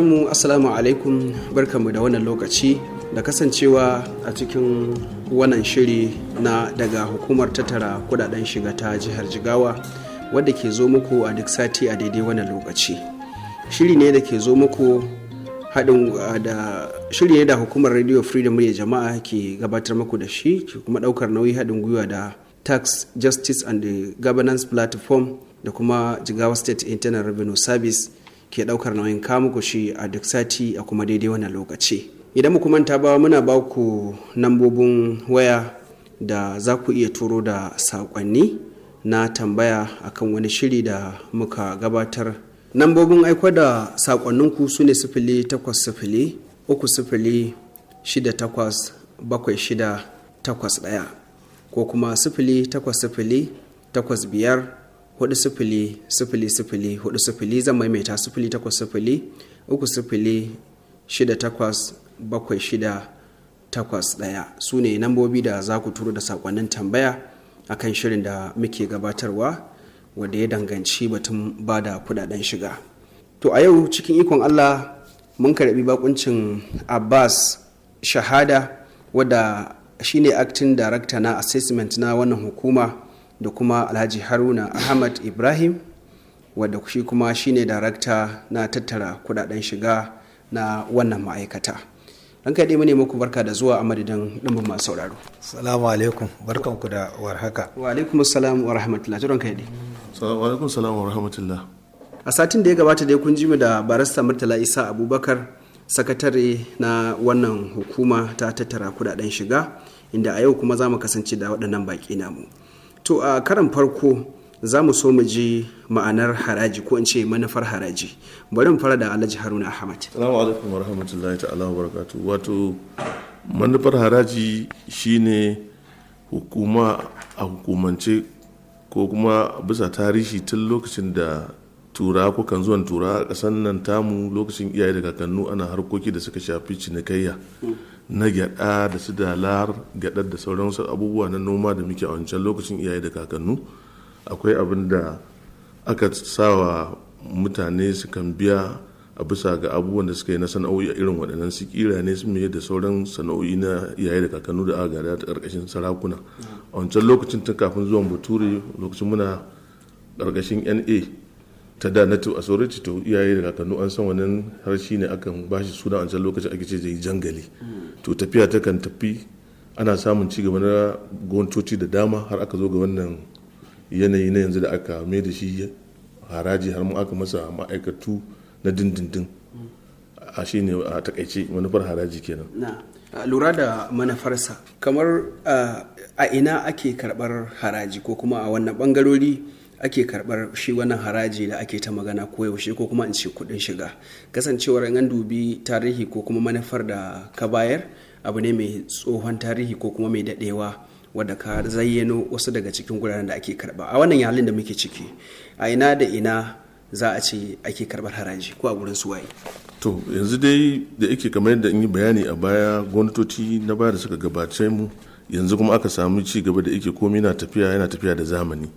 Mu assalamu alaikum, barkanmu da wannan lokaci da kasancewa a cikin wannan shiri na daga hukumar tattara kudaden shiga ta jihar Jigawa, wadda ke zo muku a duk sati a daidai wannan lokaci. Shiri ne da ke zo muku haɗin da shiri ne da hukumar Radio Freedom Murya Jama'a ke gabatar muku da shi, ke kuma ɗaukar nauyi haɗin gwiwa da Tax Justice and Governance Platform da kuma Jigawa State Internal Revenue Service ke daukar nauyin kamuku shi a duk sati a kuma daidai wannan lokaci. Idan muku manta ba, muna ba ku nambobin waya da za ku iya turo da saƙonni na tambaya akan wani shiri da muka gabatar. Nambobin aiko da saƙonninku su ne 08030687681 ko kuma 08085400040. Zan maimaita: 08030687681. Su ne nambobi da za ku turo da sakonnin tambaya akan shirin da muke gabatarwa wanda ya danganci batun ba da kudaden shiga. To, a yau cikin ikon Allah mun karbi bakuncin Abbas Shahada, wadda shine acting director na assessment na wannan hukuma, da kuma Alhaji Haruna Ahmad Ibrahim, wadda shi kuma shine darakta na tattara kudaden shiga na wannan ma'aikata. Ranka dai, mune muku barka da zuwa a madadin dimbin masu sauraro. Salamu alaikum, barkanku da warhaka. Wa alaikum salam wa rahmatullah. Ranka dai. Wa alaikum salam wa rahmatullah. A satin da ya gabata dai kun ji mu da Barista Murtala Isa Abubakar, sakatare na wannan hukuma ta tattara kudaden shiga, inda a yau kuma za mu kasance da waɗannan baƙi namu. To, a karan farko za mu so mu ji ma'anar haraji, ko in ce manufar haraji. Bari mu fara da Alhaji Haruna Ahmad. Salamu alaikum wa rahmatullahi ta'ala wa barakatu. Wato manufar haraji shine hukuma a hukumance ko kuma bisa tarihi, tun lokacin da tura ko kan zuwan tura a ƙasar nan tamu, lokacin iyaye da kakannu, ana harkoki da suka shafi cinikayya na gyada da su dalar gyadar da sauran wasu abubuwa na noma da muke a wancan lokacin iyaye da kakannu. Akwai abin da aka sawa mutane sukan biya a bisa ga abubuwan da suka yi na sana'o'i a irin waɗannan su kira ne su meye da sauran sana'o'i na iyaye da kakannu da aka gada ta ƙarƙashin sarakuna a wancan lokacin, tun kafin zuwan Bature, lokacin muna ƙarƙashin na ta da Native Authority. To, iyaye da kakannu an san wannan har shi ne akan bashi suna a wancan lokacin ake ce zai jangali. To, tafiya ta kan tafi, ana samun ci gaba na gwamnatoci da dama har aka zo ga wannan yanayi na yanzu da aka mai da shi haraji, har mu aka masa ma'aikatu na dindindin. A shi ne a takaice manufar haraji kenan. Na lura da manufarsa, kamar a ina ake karbar haraji, ko kuma a wannan bangarori ake karbar shi wannan haraji da ake ta magana koyaushe, ko kuma in ce kudin shiga? Kasancewar in an dubi tarihi ko kuma manufar da ka bayar, abu ne mai tsohon tarihi ko kuma mai dadewa, wadda ka zayyano wasu daga cikin guraren da ake karba. A wannan halin da muke ciki, a ina da ina za a ce ake karbar haraji, ko a gurin suwaye? To, yanzu dai da yake kamar yadda in yi bayani a baya, gwamnatoci na baya da suka gabace mu, yanzu kuma aka samu ci gaba, da yake komai na tafiya, yana tafiya da zamani.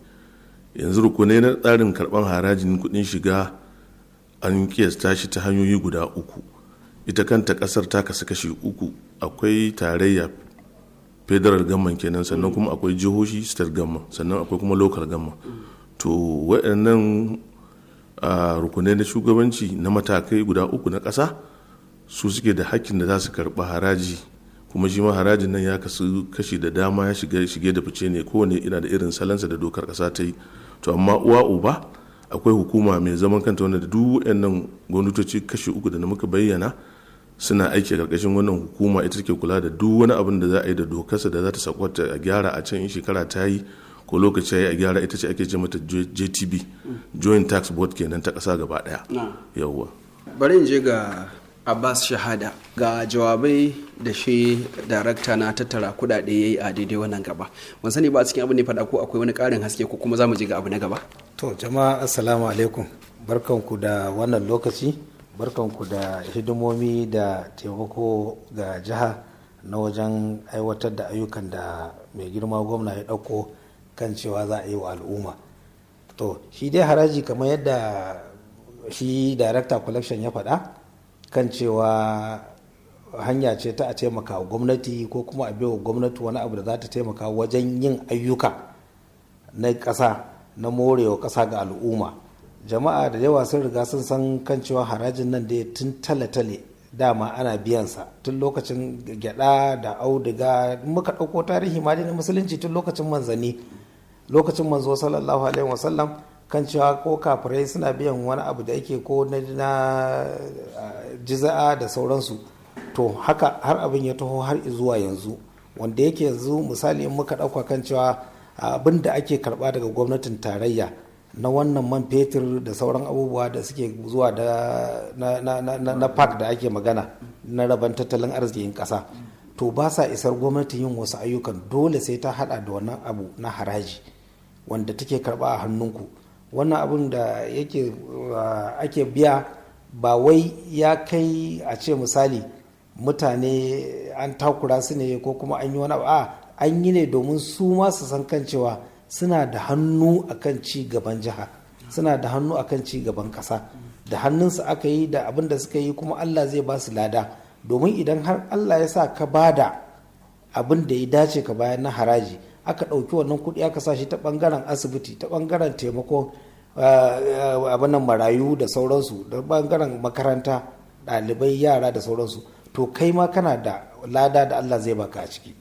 Yanzu rukunai na tsarin karban harajin kudin shiga an kiyasta shi ta hanyoyi guda uku. Ita kanta kasar ta kasu kashi uku: akwai tarayya, federal government kenan, sannan kuma akwai jihohi, state government, sannan akwai kuma local government. To, waɗannan rukunai na shugabanci na matakai guda uku na ƙasa su suke da hakkin da za su karɓi haraji. Kuma shi ma harajin nan ya kasu kashi da dama, ya shiga shige da fice ne, kowane ina da irin salansa da dokar ƙasa ta yi. To, amma uwa uba akwai hukuma mai zaman kanta wanda da duk waɗannan gwamnatoci kashi uku da muka bayyana suna aiki a ƙarƙashin wannan hukuma. Ita take kula da duk wani abin da za a yi da dokarsa da za ta sakwata a gyara a can in shekara ta yi ko lokaci ya yi a gyara. Ita ce ake ce mata JTB, Joint Tax Board kenan, ta ƙasa gaba ɗaya. Yawwa. Bari in je ga Abbas Shahada. Ga jawabai da shi darakta na tattara kudade ya yi a daidai wannan gaba. Ban sani ba, a cikin abin da ya faɗa ko akwai wani ƙarin haske, ko kuma za mu je ga abu na gaba? To jama'a, assalamu alaikum, barkanku da wannan lokaci, barkanku da hidimomi da taimako ga jiha na wajen aiwatar da ayyukan da mai girma gwamna ya ɗauko kan cewa za a yi wa al'umma. To shi dai haraji, kamar yadda shi director collection ya faɗa, kan cewa hanya ce ta a taimaka wa gwamnati ko kuma a baiwa gwamnati wani abu da za ta taimaka wajen yin ayyuka na ƙasa, na morewa ƙasa ga al'umma. Jama'a da yawa sun riga sun san kan cewa harajin nan da tun tale-tale dama ana biyansa, tun lokacin gyada da auduga. Muka ɗauko tarihi ma na musulunci, tun lokacin manzanni, lokacin manzo sallallahu alaihi wasallam, kan cewa ko kafirai suna biyan wani abu da yake ko na jiza'a da sauransu. To haka har abin ya taho har zuwa yanzu, wanda yake yanzu misali in muka ɗauka kan cewa abin da ake karba daga gwamnatin tarayya na wannan man fetur da sauran abubuwa da suke zuwa da na PAC da ake magana na rabon tattalin arzikin ƙasa, to ba sa isar gwamnati yin wasu ayyukan. Dole sai ta hada da wannan abu na haraji wanda take karba a hannunku. Wannan abun da yake ake biya ba wai ya kai a ce misali mutane an takura su ne ko kuma an yi wani abu. A an yi ne domin su ma su san kan cewa suna da hannu akan ci gaban jiha, suna da hannu akan ci gaban ƙasa. Da hannunsu aka yi da abin da suka yi, kuma Allah zai ba su lada, domin idan har Allah ya sa ka bada abin da ya dace ka bayar na haraji, aka ɗauki wannan kuɗi aka sa shi ta ɓangaren asibiti, ta ɓangaren taimako abin nan marayu da sauransu, da ɓangaren makaranta, ɗalibai, yara da sauransu, to kai ma kana da lada da Allah zai baka a ciki.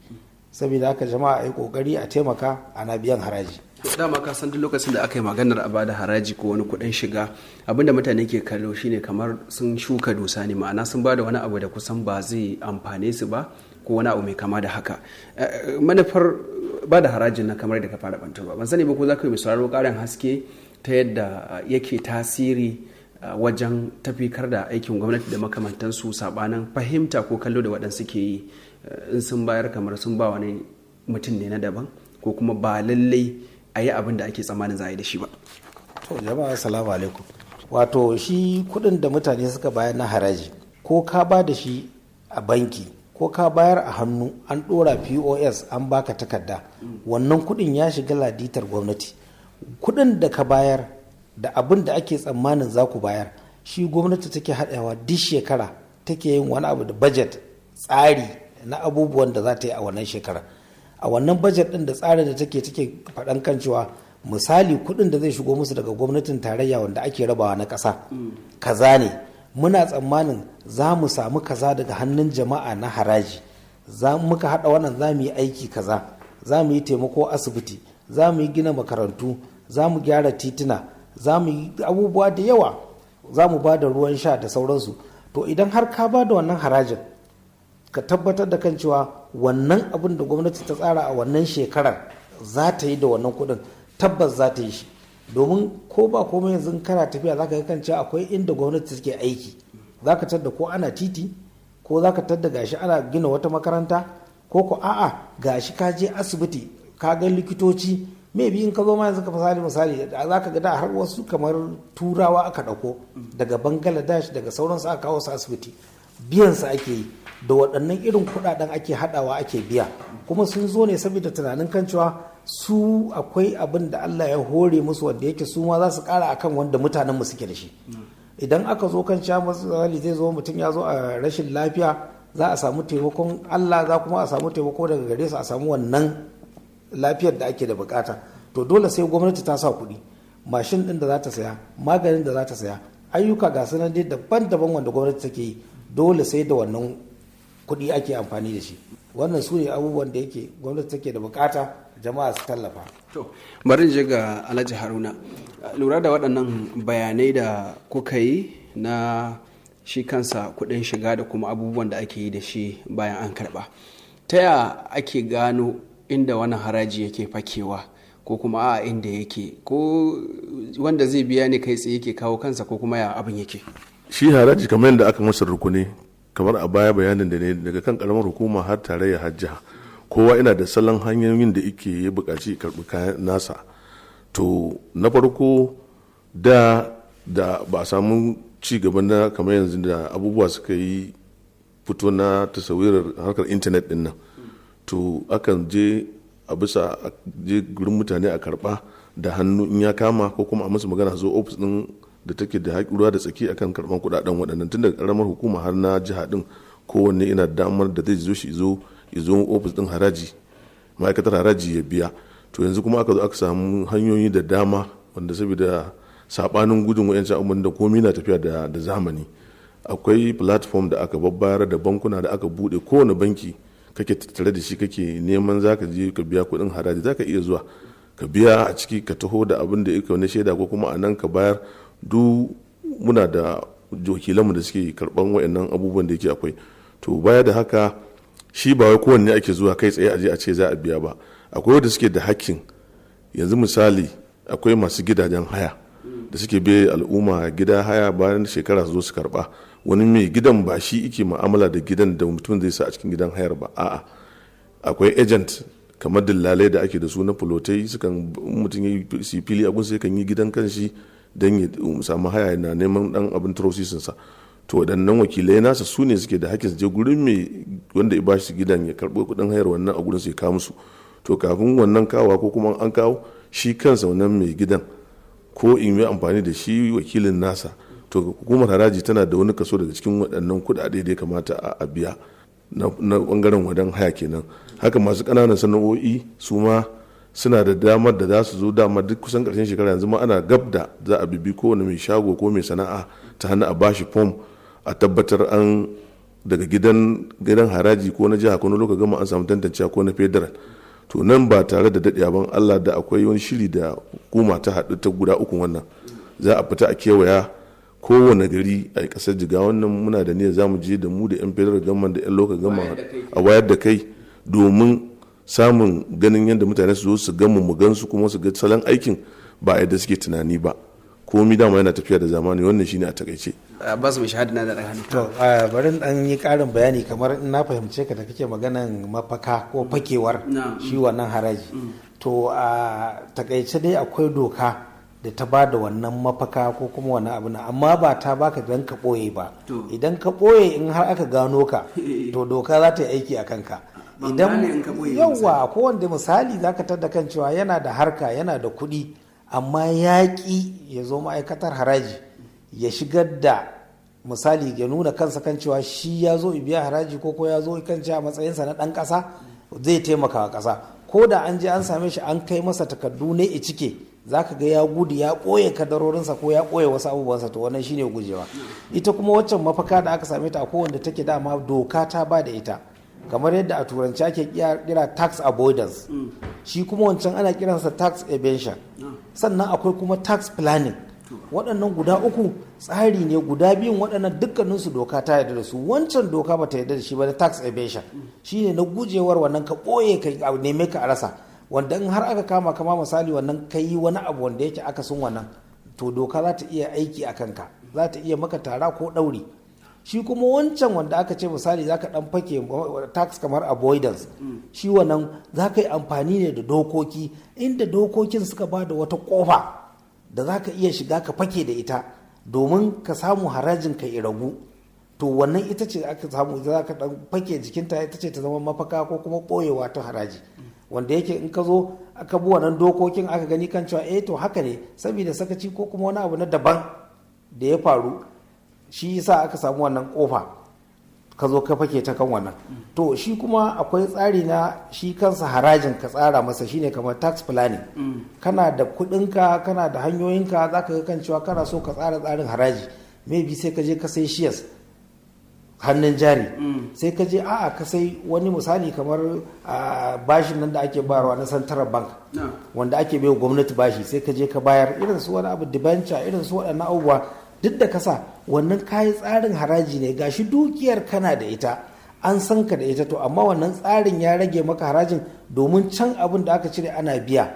Saboda haka jama'a, a yi kokari a taimaka ana biyan haraji. Dama ka san duk lokacin da aka yi maganar a bada haraji ko wani kuɗin shiga, abinda mutane ke kallo shine kamar sun shuka dusa ne, ma'ana sun bada wani abu da kusan ba zai amfane su ba ko wani abu mai kama da haka. Manufar bada harajin na kamar da ka fara banto ba, ban sani ba ko za ka yi mai sauraro ƙarin haske ta yadda yake tasiri wajen tafikar da aikin gwamnati da makamantansu, sabanin fahimta ko kallo da waɗansu ke yi in sun bayar kamar sun ba wani mutum ne na daban, ko kuma ba lallai a yi abin da ake tsammanin za a yi da shi ba. To jama'a, assalamu alaikum. Wato shi kuɗin da mutane suka bayar na haraji, ko ka ba da shi a banki ko ka bayar a hannu an ɗora POS an baka takarda, wannan kuɗin ya shiga laditar gwamnati. Kuɗin da ka bayar da abin da ake tsammanin za ku bayar, shi gwamnati take haɗawa duk shekara, take yin wani abu da budget, tsari na abubuwan da za ta yi a wannan shekara. A wannan budget ɗin da tsarin da take faɗan kan cewa misali kuɗin da zai shigo musu daga gwamnatin tarayya wanda ake rabawa na ƙasa kaza ne, muna tsammanin za mu samu kaza daga hannun jama'a na haraji, za muka haɗa wannan za mu yi aiki kaza, za mu yi taimako asibiti, za mu yi gina makarantu, za mu gyara tituna, za mu yi abubuwa da yawa, za mu ba da ruwan sha da sauransu. To idan har ka ba da wannan harajin, ka tabbatar da kan cewa wannan abin da gwamnati ta tsara a wannan shekarar za ta yi da wannan kuɗin, tabbas za ta yi shi. Domin ko ba komai, yanzu kana tafiya za ka ga kan cewa akwai inda gwamnati take aiki, za ka tadda ko ana titi, ko za ka tadda gashi ana gina wata makaranta, ko ko a'a gashi ka je asibiti ka ga likitoci. Maybe in ka zo ma yanzu ka misali za ka ga da har wasu kamar turawa aka ɗauko daga Bangladesh, daga sauransu, aka kawo su asibiti, biyan su ake yi da waɗannan irin kuɗaɗen ake haɗawa ake biya. Kuma sun zo ne saboda tunanin kan cewa su akwai abin da Allah ya hore musu wanda yake su ma za su ƙara akan wanda mutanen mu suke da shi. Idan aka zo kan cewa misali zai zo mutum ya zo a rashin lafiya, za a samu taimakon Allah, za kuma a samu taimako daga gare su, a samu wannan lafiyar da ake da bukata. To dole sai gwamnati ta sa kuɗi, mashin ɗin da za ta saya, maganin da za ta saya, ayyuka ga sunan dai daban-daban wanda gwamnati take yi, dole sai da wannan kuɗi ake amfani da shi. Wannan su ne abubuwan da yake gwamnati take da bukata jama'a su tallafa. To bari je ga Alhaji Haruna. Lura da waɗannan bayanai da kuka yi na shi kansa kuɗin shiga da kuma abubuwan da ake yi da shi bayan an karɓa, ta ya ake gano inda wannan haraji yake fakewa, ko kuma a inda yake, ko wanda zai biya ne kai tsaye yake kawo kansa, ko kuma ya abin yake? Shi haraji, kamar yadda aka masa rukuni kamar a baya bayanin da ne, daga kan karamar hukuma har tarayya har jiha, kowa ina da salon hanyoyin da yake ya buƙaci karɓi kayan nasa. To na farko da ba a samu ci gaba na kamar yanzu da abubuwa suka yi fito na tasawirar harkar intanet din nan, to akan je a bisa je gurin mutane a karba da hannu in ya kama, ko kuma a musu magana zo ofis din da take da ruwa da tsaki akan karban kudaden waɗannan, tun daga karamar hukuma har na jiha din kowanne ina da damar da zai zo shi zo ofis din haraji, ma'aikatar haraji ya biya. To yanzu kuma aka zo aka samu hanyoyi da dama wanda saboda sabanin gudun wayancan abubuwan da komai na tafiya da zamani, akwai platform da aka babbayar da bankuna da aka bude, kowane banki kake tattare da shi kake neman zaka je ka biya kudin haraji, zaka iya zuwa ka biya a ciki, ka taho da abin da yake wani shaida ko kuma a nan ka bayar. Duk muna da wakilanmu da suke karban wayannan abubuwan da yake akwai. To baya da haka, shi ba wai kowanne ake zuwa kai tsaye aje a ce za a biya ba. Akwai wanda suke da hakkin, yanzu misali akwai masu gidajen haya da suke bai al'umma gida haya, bayan shekara su zo su karba. Wani mai gidan ba shi yake mu'amala da gidan da mutum zai sa a cikin gidan hayar ba, a'a akwai agent kamar dillalai da ake da su na fulotai, sukan mutum ya yi fili a gunsa yakan yi gidan kanshi don ya samu haya, yana neman dan abin sa. To waɗannan wakilai nasa su ne suke da hakkin su je gurin mai wanda ya bashi gidan ya karɓo kuɗin hayar wannan a gurin su ya kawo musu. To kafin wannan kawa ko kuma an kawo shi kansa wannan mai gidan ko in yi amfani da shi wakilin nasa, to hukumar haraji tana da wani kaso daga cikin waɗannan kuɗaɗe da ya kamata a biya na ɓangaren wadan haya kenan. Haka masu ƙananan sana'o'i su ma suna da damar da za su zo dama duk kusan ƙarshen shekara, yanzu ma ana gab da za a bibi kowane mai shago ko mai sana'a ta hannu a bashi fom a tabbatar an daga gidan haraji ko na jiha ko na lokacin gama an samu tantancewa ko na federal. To nan ba tare da daɗewa ban Allah da akwai wani shiri da hukuma ta haɗu ta guda uku, wannan za a fita a kewaya kowane gari a ƙasar Jigawa. Wannan muna da niyyar za mu je da mu da 'yan federal government da 'yan local government a wayar da kai domin samun ganin yadda mutane su zo su gamu mu gansu kuma su ga salon aikin ba yadda suke tunani ba. Komi dama yana tafiya da zamani. Wannan shine a takaice. Abbas mai shahada na da hannu. To bari dan yi karin bayani, kamar in na fahimce ka da kake maganan mafaka ko fakewar shi wannan haraji. To a takaice dai akwai doka da ta ba da wannan mafaka ko kuma wannan abu, amma ba ta baka dan ka boye ba. Idan ka boye, in har aka gano ka, to doka za ta yi aiki a kanka. Idan yawa ko wanda misali zaka tada kan cewa yana da harka, yana da kuɗi, amma ya ƙi ya zo ma'aikatar haraji ya shigar da misali ya nuna kansa kan cewa shi ya zo biya haraji ko ya zo kan cewa matsayinsa na ɗan ƙasa zai taimaka wa ƙasa. Ko da an je an same shi an kai masa takardu ne a cike, za ka ga ya gudu ya ɓoye kadarorinsa ko ya ɓoye wasu abubuwansa. To wannan shine gujewa. Ita kuma waccan mafaka da aka same ta a kowanne take dama doka ta ba da ita, kamar yadda a turanci ake kira tax avoidance, shi kuma wancan ana kiransa tax evasion. Sannan akwai kuma tax planning. Waɗannan guda uku tsari ne guda biyun, waɗannan dukkaninsu doka ta yarda da su. Wancan doka ba ta yarda da shi ba, da tax evasion shine na gujewar wannan ka ɓoye ka neme ka a rasa, wanda in har aka kama kama misali wannan ka yi wani abu wanda yake akasin wannan, to doka za ta iya aiki a kanka, za ta iya maka tara ko ɗauri. Shi kuma wancan wanda aka ce misali zaka dan fake tax kamar avoidance, shi wannan zaka yi amfani ne da dokoki, inda dokokin suka ba da wata kofa da zaka iya shiga ka fake da ita domin ka samu harajin ka ragu. To wannan ita ce aka samu zaka dan fake jikinta, ita ce ta zama mafaka ko kuma boyewa ta haraji, wanda yake in ka zo aka bi wannan dokokin aka gani kan cewa eh to haka ne, saboda sakaci ko kuma wani abu na daban da ya faru shi yasa aka samu wannan kofa ka zo ka fake ta kan wannan. To shi kuma akwai tsari na shi kansa harajin ka tsara masa, shine kamar tax planning. Kana da kudinka, kana da hanyoyinka, za ka ga kan cewa kana so ka tsara tsarin haraji, maybe sai ka je ka sai shares, hannun jari, sai ka je a'a ka sai wani misali kamar bashin nan da ake bayarwa na central bank wanda ake bai gwamnati bashi, sai ka je ka bayar irin su wani abu debenture, irin su waɗannan abubuwa duk da kasa wannan kayi tsarin haraji ne. Gashi dukiyar kana da ita, an san ka da ita, to amma wannan tsarin ya rage maka harajin domin can abin da aka cire ana biya,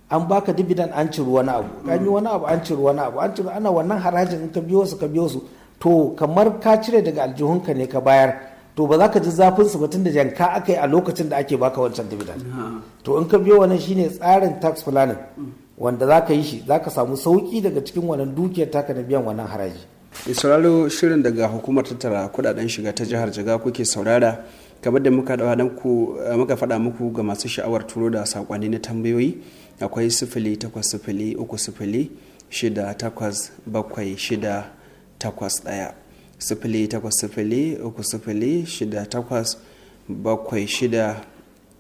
an baka dividend an ciri wani abu, an yi wani abu an ciri wani abu, an ciri ana wannan harajin. In ka biyo su ka biyo su, to kamar ka cire daga aljihunka ne ka bayar, to ba za ka ji zafin su ba tun da janka aka yi a lokacin da ake baka wancan dividend. To in ka biyo wannan shine tsarin tax planning. Wanda za ka yi shi za ka samu sauƙi daga cikin wannan dukiyar taka na biyan wannan haraji. Mai sauraro, shirin daga hukumar tattara kudaden shiga ta jihar Jigawa kuke saurara. Kamar da muka muka faɗa muku, ga masu sha'awar turo da sakonni na tambayoyi, akwai 08030687681,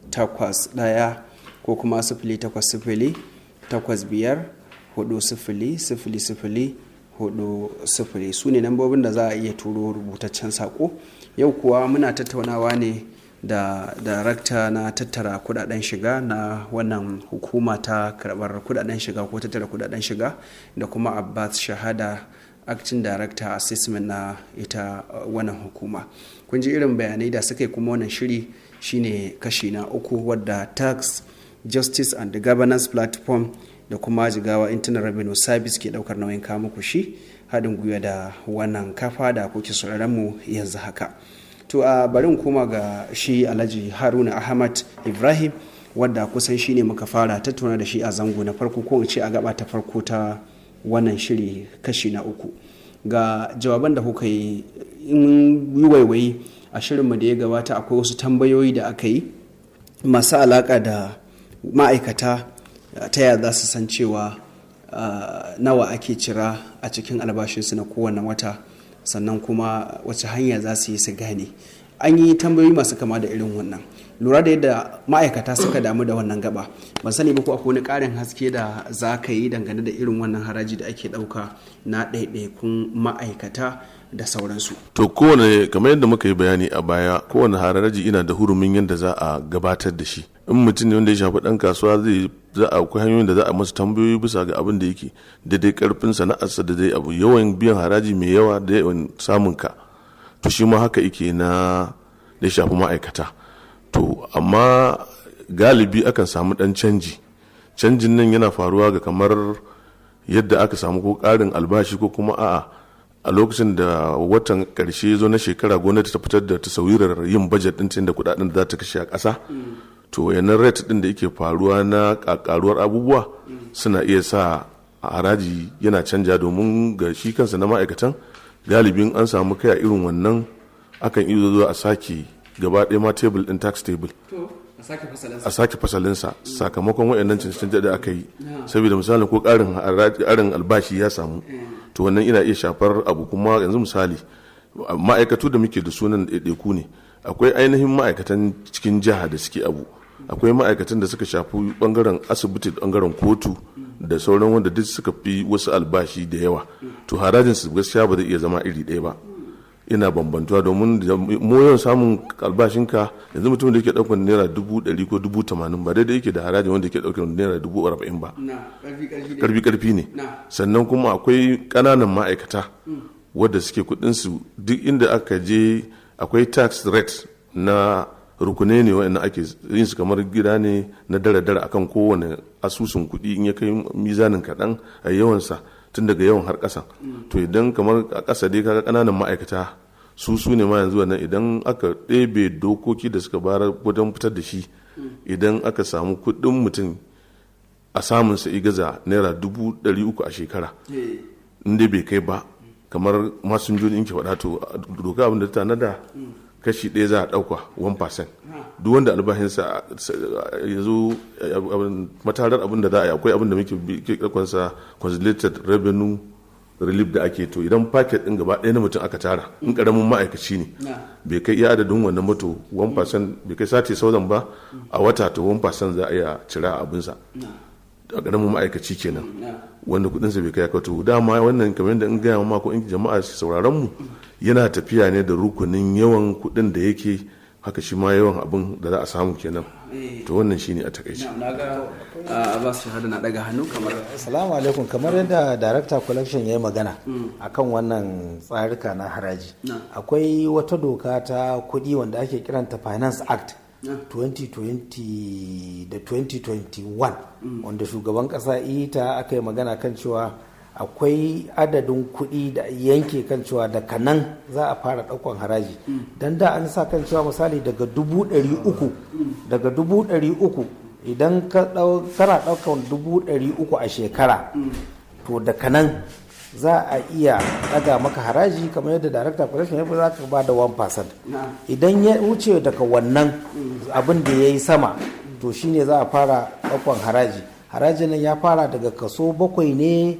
08030687681, ko kuma 08085400040. Su ne nambobin da za a iya turo rubutaccen sako. Yau kuwa muna tattaunawa ne da darakta na tattara kudaden shiga na wannan hukuma ta karbar kudaden shiga ko tattara kudaden shiga, da kuma Abbas Shahada, acting director assessment na ita wannan hukuma. Kun ji irin bayanai da suka yi, kuma wannan shiri shine kashi na uku wadda Tax Justice and Governance Platform da kuma Jigawa Internal Revenue Service ke daukar nauyin kawo muku shi, haɗin gwiwa da wannan kafa da kuke sauraron mu yanzu haka. To, a bari in koma ga shi Alhaji Haruna Ahmad Ibrahim, wadda kusan shi ne muka fara tattauna da shi a zango na farko, ko in ce a gaba ta farko ta wannan shiri kashi na uku. Ga jawaban da kuka yi, in yi waiwayi a shirinmu da ya gabata, akwai wasu tambayoyi da aka yi masu alaka da ma'aikata, ta yaya za su san cewa nawa ake cira a cikin albashinsu na kowane wata, sannan kuma wace hanya za su yi su gane. An yi tambayoyi masu kama da irin wannan. Lura da yadda ma'aikata suka damu da wannan gaba, ban sani ba ko akwai wani ƙarin haske da za ka yi dangane da irin wannan haraji da ake ɗauka na ɗaiɗaikun ma'aikata da sauransu. To, kowane, kamar yadda muka yi bayani a baya, kowane haraji ina da hurumin yadda za a gabatar da shi. In mutum ne wanda ya shafi ɗan kasuwa, zai za a akwai hanyoyin da za a masa tambayoyi bisa ga abin da yake daidai karfin sana'arsa da dai abu yawan biyan haraji mai yawa da yawan samun ka. To, shi ma haka yake na da ya shafi ma'aikata. To, amma galibi akan samu ɗan canji. Canjin nan yana faruwa ga kamar yadda aka samu ko ƙarin albashi, ko kuma a'a, a lokacin da watan ƙarshe zo na shekara, gwamnati ta fitar da tasawirar yin bajet ɗin da kuɗaɗen da za ta kashe a ƙasa. To, wayannan rate ɗin da yake faruwa na ƙaruwar abubuwa suna iya sa haraji yana canja, domin ga shi kansa na ma'aikatan, galibin an samu kai a irin wannan, akan iya zuwa a sake gaba ɗaya ma table ɗin, tax table, a sake fasalinsa sakamakon wayannan canje da aka yi, saboda misalin ko ƙarin albashi ya samu, to wannan ina iya shafar abu. Kuma yanzu misali, ma'aikatu da muke da sunan ɗaiɗaiku ne. Akwai ainihin ma'aikatan cikin jiha da suke abu, akwai ma'aikatan da suka shafi bangaren asibiti da bangaren kotu da sauran wanda duk suka fi wasu albashi da yawa. To, harajin su gaskiya ba zai iya zama iri ɗaya ba, ina bambantuwa, domin mu yawan samun albashinka, yanzu mutum da yake ɗaukar ₦100,000 ko 80,000 ba daidai yake da harajin wanda yake ɗaukar ₦40,000 ba. Karfi karfi ne. Sannan kuma akwai ƙananan ma'aikata wadda suke kuɗinsu duk inda aka je akwai tax rate na rukune ne wa'anda ake yin su, kamar gida ne na dara-dara akan kowane asusun kuɗi in ya kai mizanin kaɗan a yawansa, tun daga yawan har ƙasa. To, idan kamar a ƙasa dai, kaga ƙananan ma'aikata su ne ma yanzu wannan, idan aka ɗebe dokoki da suka bara wajen fitar da shi, idan aka samu kuɗin mutum a samun sa gaza ₦300,000 a shekara, in dai bai kai ba, kamar masinjoji in ke faɗa, to doka abin da ta tanada, kashi ɗaya za a ɗauka, 1%. Duk wanda albashinsa ya zo matarar abin da za a yi, akwai abin da muke ɗaukansa consolidated revenue relief da ake. To, idan packet ɗin gaba ɗaya na mutum aka tara, in ƙaramin ma'aikaci ne bai kai iya adadin wannan mato 1%, bai kai sati sauran ba a wata, to 1% za a iya cira abinsa, a ƙaramin ma'aikaci kenan wanda kudinsa bai kai to. Dama wannan, kamar yadda in gaya ma ko in jama'a su sauraron mu, yana tafiya ne da rukunin yawan kudin da yake haka, shi ma yawan abin da za a samu kenan. To, wannan shine a takaice. Na ga Abbas Shahada na daga hannu kamar. Assalamu alaikum. Kamar yadda director collection ya yi magana akan wannan tsarika na haraji, akwai wata doka ta kuɗi wanda ake kiranta Finance Act 2020 da 2021, wanda shugaban kasa ita aka yi magana kan cewa akwai adadin kuɗi da yanke kan cewa daga nan za a fara ɗaukan haraji. Don da an sa kan cewa misali daga 300,000, daga 300,000 Idan kana ɗaukan 300,000 a shekara, to daga nan za a iya ɗaga maka haraji kamar yadda director collection ya za ka ba da 1%. Idan ya wuce daga wannan abin da ya yi sama, to shine za a fara ɗaukan haraji. Harajin nan ya fara daga kaso 7 ne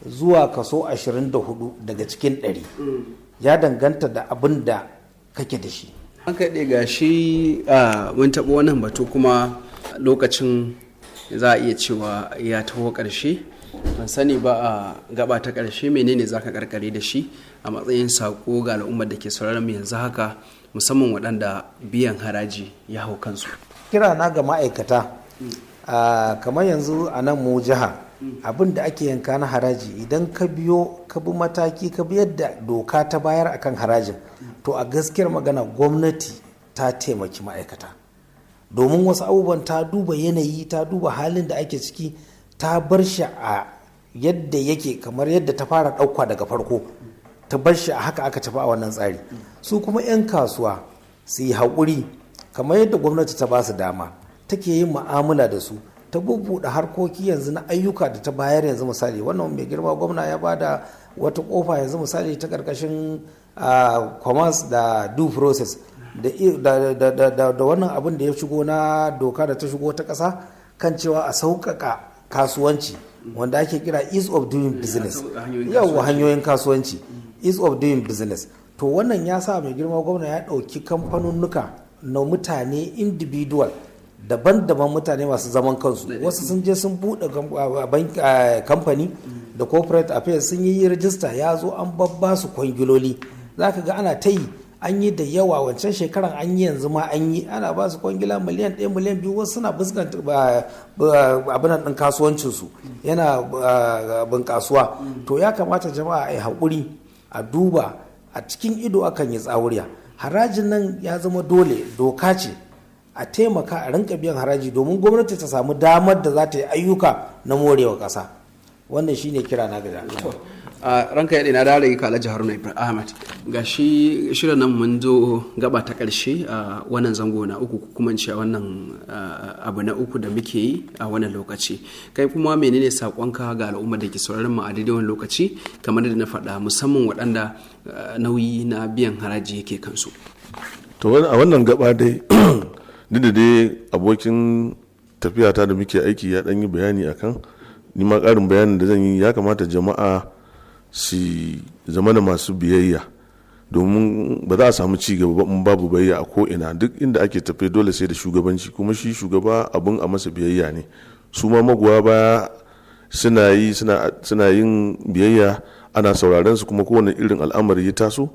zuwa kaso 24 daga cikin 100, ya danganta da abin da kake da shi. An kaɗe ga shi mun taɓa wannan batu, kuma lokacin za a iya cewa ya taho ƙarshe. Ban sani ba, a gaba ta ƙarshe menene za ka karkare da shi a matsayin saƙo ga al'ummar da ke sauraron mu yanzu haka, musamman waɗanda biyan haraji ya hau kansu? Kira na ga ma'aikata, kamar yanzu a nan mu jiha, abin da ake yanka na haraji, idan ka biyo ka bi mataki, ka bi yadda doka ta bayar akan harajin, to a gaskiyar magana gwamnati ta taimaki ma'aikata, domin wasu abubuwan ta duba yanayi, ta duba halin da ake ciki, ta bar shi a yadda yake, kamar yadda ta fara ɗauka daga farko, ta bar shi a haka aka tafi a wannan tsari. Su kuma 'yan kasuwa su yi haƙuri, kamar yadda gwamnati ta ba su dama take yin mu'amala da su, ta bubbuɗe harkoki yanzu na ayyuka da ta bayar. Yanzu misali, wannan mai girma gwamna ya bada wata kofa yanzu misali ta karkashin commerce da due process da wannan abin da ya shigo na doka da ta shigo ta ƙasa kan cewa a sauƙaƙa kasuwanci, wanda ake kira ease of doing business, yawwa, hanyoyin kasuwanci, ease of doing business. To wannan ya sa mai girma gwamna ya ɗauki kamfanunnuka na mutane individual daban-daban, mutane masu zaman kansu. Wasu sun je sun buɗe kamfani da corporate affairs, sun yi rajista, ya zo an babba su kwangiloli. Za ka ga ana ta yi, an yi da yawa wancan shekaran, an yi yanzu ma an yi, ana ba su kwangila miliyan 1, miliyan 2. Wasu suna fuskanta abin ɗin kasuwancinsu yana bunƙasuwa. To ya kamata jama'a a yi haƙuri, a duba a cikin ido akan yi tsawuriya. Harajin nan ya zama dole, doka ce, a taimaka a rinka biyan haraji domin gwamnati ta samu damar da za ta yi ayyuka na morewa ƙasa. Wannan shine kira na ga. A ranka ya na dare ka, Alhaji Haruna Ibrahim Ahmad, ga shi shirin nan mun zo gaba ta karshe a wannan zango na uku, kuma in ce a wannan abu na uku da muke yi a wannan lokaci. Kai kuma menene sakonka ga al'ummar da ke sauraron mu a daidai wannan lokaci, kamar da na faɗa, musamman waɗanda nauyi na biyan haraji yake kansu? To a wannan gaba dai, duk da dai abokin tafiyata da muke aiki ya ɗan yi bayani akan, ni ma ƙarin bayanin da zan yi, ya kamata jama'a su zama da masu biyayya, domin ba za a samu ci gaba ba in babu biyayya a ko'ina. Duk inda ake tafe dole sai da shugabanci, kuma shi shugaba abun a masa biyayya ne. Su ma magoya baya suna yi suna yin biyayya, ana sauraron su, kuma kowane irin al'amari ya taso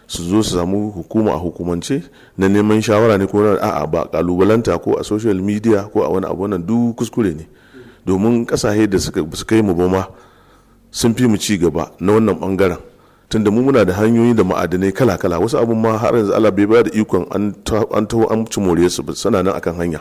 su zo su samu hukuma a hukumance na neman shawara ne ko na a'a, ba kalubalanta ko a social media ko a wani abu. Wannan duk kuskure ne, domin kasashe da suka su kai mu ba ma sun fi mu ci gaba na wannan bangaren, tunda mu muna da hanyoyi da ma'adanai kala-kala. Wasu abun ma har yanzu Allah bai ba da ikon an taho an ci more su ba, suna nan akan hanya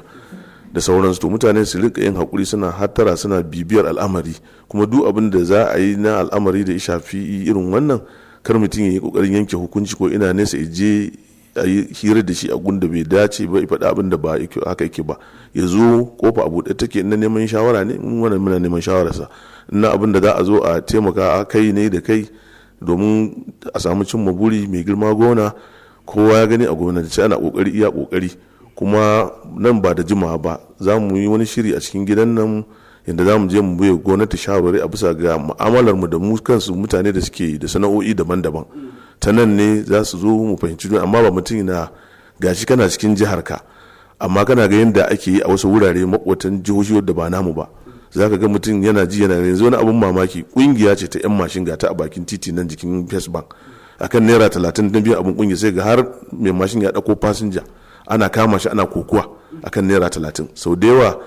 da sauransu. To mutane su rika yin hakuri, suna hattara, suna bibiyar al'amari, kuma duk abin da za a yi na al'amari da ya shafi irin wannan, kar mutum ya yi kokarin yanke hukunci ko ina nesa ya je a yi hira da shi a gunda bai dace ba, ya faɗi abin da ba haka yake ba. Ya zo, kofa a buɗe take. Na neman shawara ne, mun wannan muna neman shawararsa. Na abin da za a zo a taimaka a kai ne da kai domin a samu cimma buri. Mai girma gona, kowa ya gani a gwamnati ana kokari, iya kokari, kuma nan ba da jimawa ba za mu yi wani shiri a cikin gidan nan yadda za mu je mu bai gwamnati shawarwari a bisa ga mu'amalar mu da mu kansu mutane da suke da sana'o'i daban-daban. Ta nan ne za su zo mu fahimci juna. Amma ba mutum na gashi kana cikin jihar ka, amma kana ga yadda ake yi a wasu wurare makwatan jihohi wadda ba namu ba, za ka ga mutum yana ji yana yanzu. Wani abun mamaki, kungiya ce ta 'yan mashin ga ta a bakin titi nan jikin First Bank, akan naira 30 na biyan abun kungiya, sai ga har mai mashin ya dauko fasinja, ana kama shi ana kokuwa akan naira 30. Sau da yawa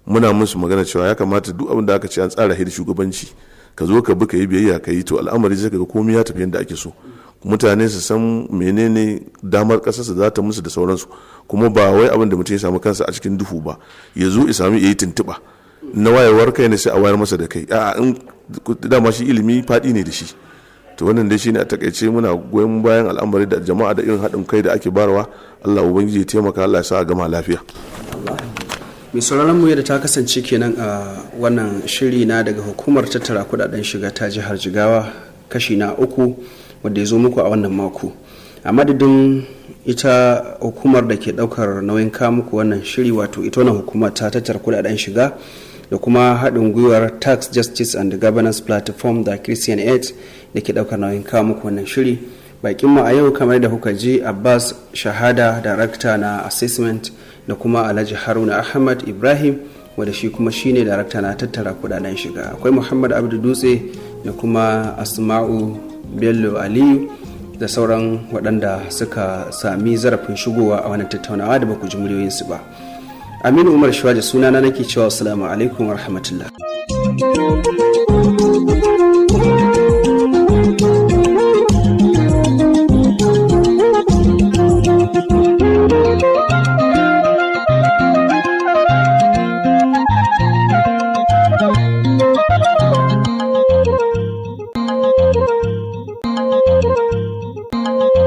muna musu magana cewa ya kamata duk abin da aka ce an tsara hidi shugabanci, ka zo ka bi, ka yi biyayya, ka yi, to al'amari sai ka ga komai ya tafi yadda ake so. Mutane su san menene damar kasarsa za ta musu da sauransu, kuma ba wai abin da mutum ya samu kansa a cikin duhu ba, ya zo ya sami ya yi tuntuɓa na wayewar kai ne, sai a wayar masa da kai. A'a, in dama shi ilimi faɗi ne da shi. To wannan dai shine a takaice. Muna goyon bayan al'amari da jama'a da irin haɗin kai da ake barawa. Allah Ubangiji ya taimaka, Allah ya sa a gama lafiya. Mai sauraron mu, yadda ta kasance kenan a wannan shiri na daga hukumar tattara kudaden shiga ta jihar Jigawa, kashi na uku, wadda ya zo muku a wannan mako. A madadin ita hukumar da ke daukar nauyin kawo muku wannan shiri, wato ita wannan hukumar ta tattara kudaden shiga, da kuma haɗin gwiwar Tax Justice and Governance Platform da Christian Aid da ke daukar nauyin kawo muku wannan shiri, bakinmu a yau kamar da kuka ji, Abbas Shahada, darakta na assessment, da kuma Alhaji Haruna Ahmad Ibrahim, wanda shi kuma shine darakta na tattara kudaden shiga. Akwai Muhammad Abdu Dutse da kuma Asma'u Bello Aliyu da sauran waɗanda suka sami zarafin shigowa a wannan tattaunawa da baku ji muryoyinsu ba. Aminu Umar Shuwaje sunana, nake cewa assalamu alaikum wa rahmatullah.